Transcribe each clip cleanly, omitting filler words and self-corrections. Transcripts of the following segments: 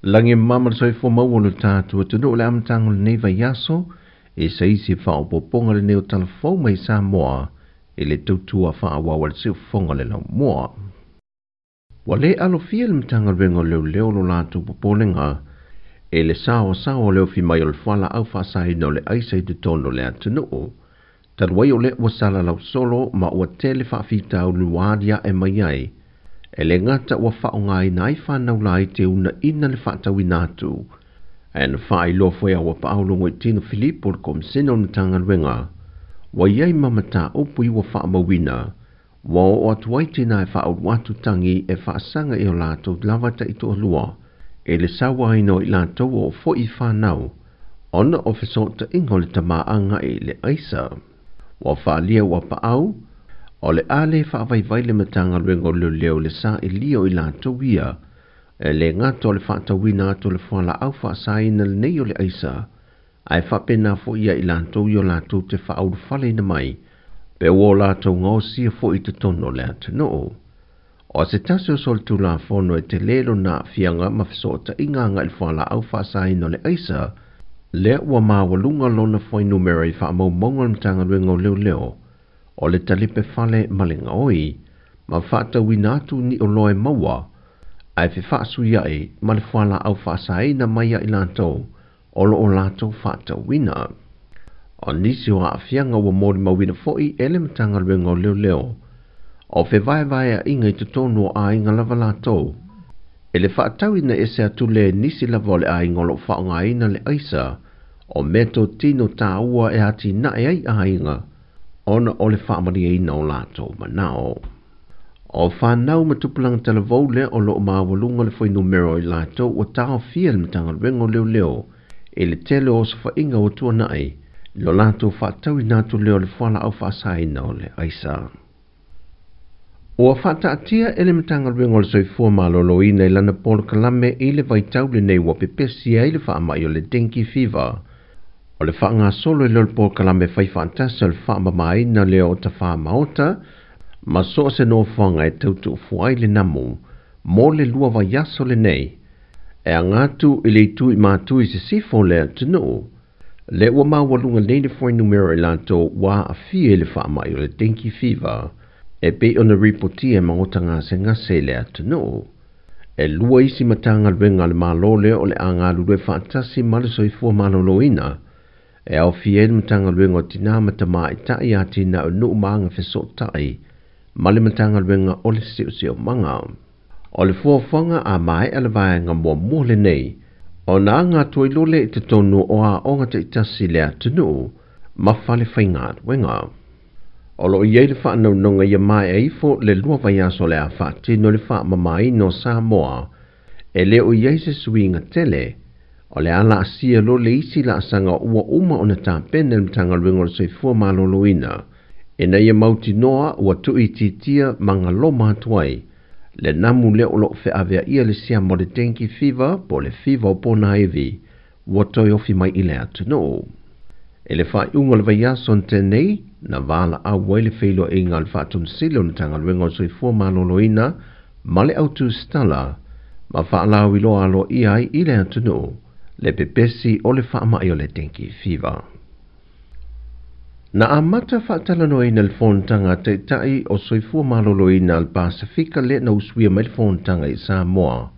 Lagi mama le soifua maua o le tatou atunuu o le amataga o lenei vaiaso e se isi faaopoopoga lenei o talafou mai Samoa i le tautua faaauau a le siufofoga o le laumua. Ua lē alofia le Matagaluega o Leoleo lo latou popolega e le saoasaoa o le ofi mai o le fualaau faasaina o le aisa i totonu o le atunuu. Talu ai o lea ua salalau solo ma ua tele faafitauli ua aliae mai ai, e le gata ua faaaogaina ai fanau laiti e uunaina le faatauina atu. Ae na faailoa foi a ua paau Logoitino Filipo le Komisene o le Matagaluega, ua i ai ma mataupu i ua faamauina, ua oo atu ai tinā e faaulu atu tagi e faasaga i o latou lava taitoalua i le sauaina o i latou o foi i fanau, ona o fesootaiga o le tamā agai i le aisa. Ua faaalia ua paau, o le a le faavaivai le Matagaluega o Leoleo le sailia o i latou ia, e le gata o le faatauina atu o le fualaau faasaina lenei o le aisa, ae faapena foi ia i latou i o latou te faaulufaleina mai, pe ua o latou gaosia foi i totonu o le atunuu. O se tasi o solitulafono e tele lona aafiaga ma fesootaiga agai i le fualaau faasaina o le aisa, lea ua maualuga lona fuainumera i faamaumauga o le Matagaluega o Leoleo, o le talipe fale ma le gaoi, ma faatauina atu ni oloa e maua, ae fefaasuiai ma le fualaau faasaina mai ia i latou o lo o latou faatauina. O nisi o aafiaga ua molimauina foi e le Matagaluega o Leoleo, o fevaevaeaiga i totonu o aiga lava latou, e le faatauina ese atu lea e nisi lava o le aiga o lo o faaaogaina le aisa, o meatotino taua e atinae ai aiga, ona o le faamalieina o latou manao. O fanau ma tupulaga talavou lea o lo o maualuga le fuainumera o i latou ua taofia le Matagaluega o Leoleo i le tele o osofaiga ua tuanai i lo latou faatauina atu lea o le fualaau faasaina o le aisa. Ua faataatia e le Matagaluega o le Soifua Maloloina i lana polokalame i le vaitau lenei ua pepesi ai le faamai o le dengue fever. O le faagasolo i lea o le polokalame fai faatasi o le faamamaina lea o tafā maota ma so o se nofoaga e tautuufua ai le namu mo le 2 vaiaso lenei e aga atu i le itu i matu i sisifo o le atunuu. Le ua maualuga nei le fuainumera i latou ua aafia i le faamai o le dengue fever e pei ona ripotia e maota gasegase i le atunuu. E 2 isi Matagaluega a le Malo lea o le a galulue faatasi ma le Soifua Maloloina, e aofia ai le Matagaluega o Tinā ma Tamaitai Atinae o Nuu ma Agafesootai ma le Matagaluega o le Siosiomaga. O le fuafuaga a maea le vaega muamua lenei, ona aga atu ai loa lea i totonu o aoga taitasi i le atunuu ma fale faigaluega. O lo o i ai le faanaunaga ia maea ifo le 2 vaiaso o le a faatino le faamamaina o Samoa, e le o i ai se suiga tele, o le a laasia loa le isi laasaga ua uma ona tapena le Matagaluega o le Soifua Maloloina, ina ia mautinoa ua tuuitiitia ma galoma atu ai le namu lea o lo o feaveaia le siama o le dengue fever po o le fever o ponaivi ua toe ofi mai i le atunuu. E le faaiuga o le vaiaso na tenei, na valaau ai le feiloaiga o le faatonisili o le Matagaluega o le Soifua Maloloina ma le autusitala ma faalauiloa aloaia ai i le atunuu le pepesi o le faamai o le dengue fever. Na amata faatalanoaina le fonotaga a Taitai o Soifua Maloloina a le Pasifika lea na usuia mai le fonotaga i Samoa.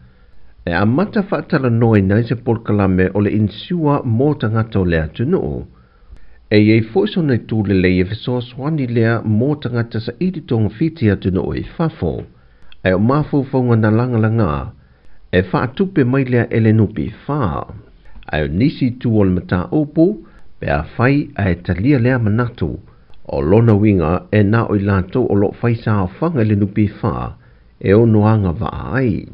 E amata faatalanoaina ai se polokalame o le insua mo tagata o le atunuu. E i ai foi sona itu lelei e fesoasoani lea mo tagata saili togafiti atunuu i fafo, ae o mafaufauga na lagalaga e faatupe mai lea e le NPF. Ae o nisi itu o le mataupu pe afai ae talia lea manatu, o lona uiga e na o i latou o lo o fai saofaga i le NPF e ono agavaa ai.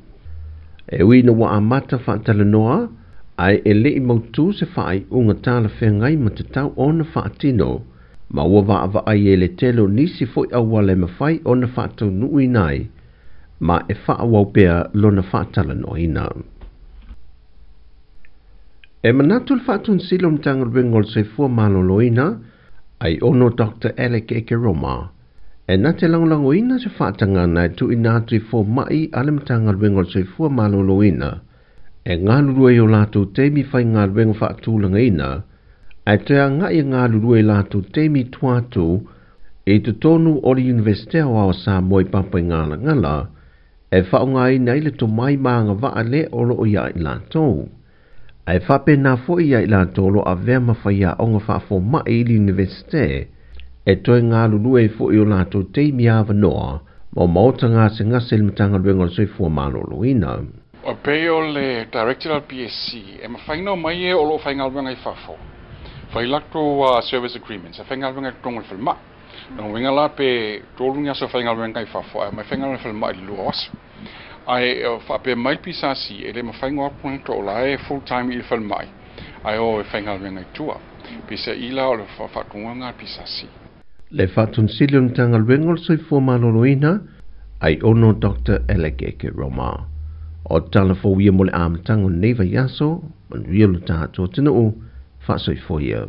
E ui ina ua amata faatalanoa, ae e le i mautu se faaiuga talafeagai ma tatau ona faatino, ma ua vaavaai e le tele o nisi foi auala e mafai ona faataunuuina ai, ma e faaauau pea lona faatalanoaina. E manatu le faatonisili o le Matagaluega o le Soifua Maloloina, ai ono Dr. Alec Ekeroma, e na te lagolagoina se faatagana e tuuina atu i fomai a le Matagaluega o le Soifua Maloloina, E galulue i o latou taimi faigaluega faatulagaina, ae toe agai e galulue i latou taimi i tua atu i totonu o le Iunivesite Aoao o Samoa i Papaigalagala e faaaogaina ai le tomai ma agavaa lea o lo o iā i latou. Ae faapena foi ia i latou o lo o avea ma faiaoga faafomai i le Iunivesite e toe galulue ai foi i o latou taimi avanoa ma maota gasegase i le Matagaluega o le Soifua Maloloina. O pei o le Director o le PSC e mafai ona omai e o lo o faigaluega i fafo, fai latou service agreements e faigaluega i totonu o le falemai. Lona uiga la pe 3 ni aso e faigaluega i fafo ae omai faigaluega i le falemai i le 2 o aso. Ae faapea mai le PSC e le mafai ona o atu tagata o la e full time i le falemai ae o e faigaluega i tua. Peiseai la o le faatonuga lena a le PSC. Le Faatonisili o le Matagaluega o le Soifua Maloloina, Aiono Dr. Alec Roma. O tala fou ia mo le amataga o lenei vaiaso, manuia lo tatou atunuu, faasoifua ia.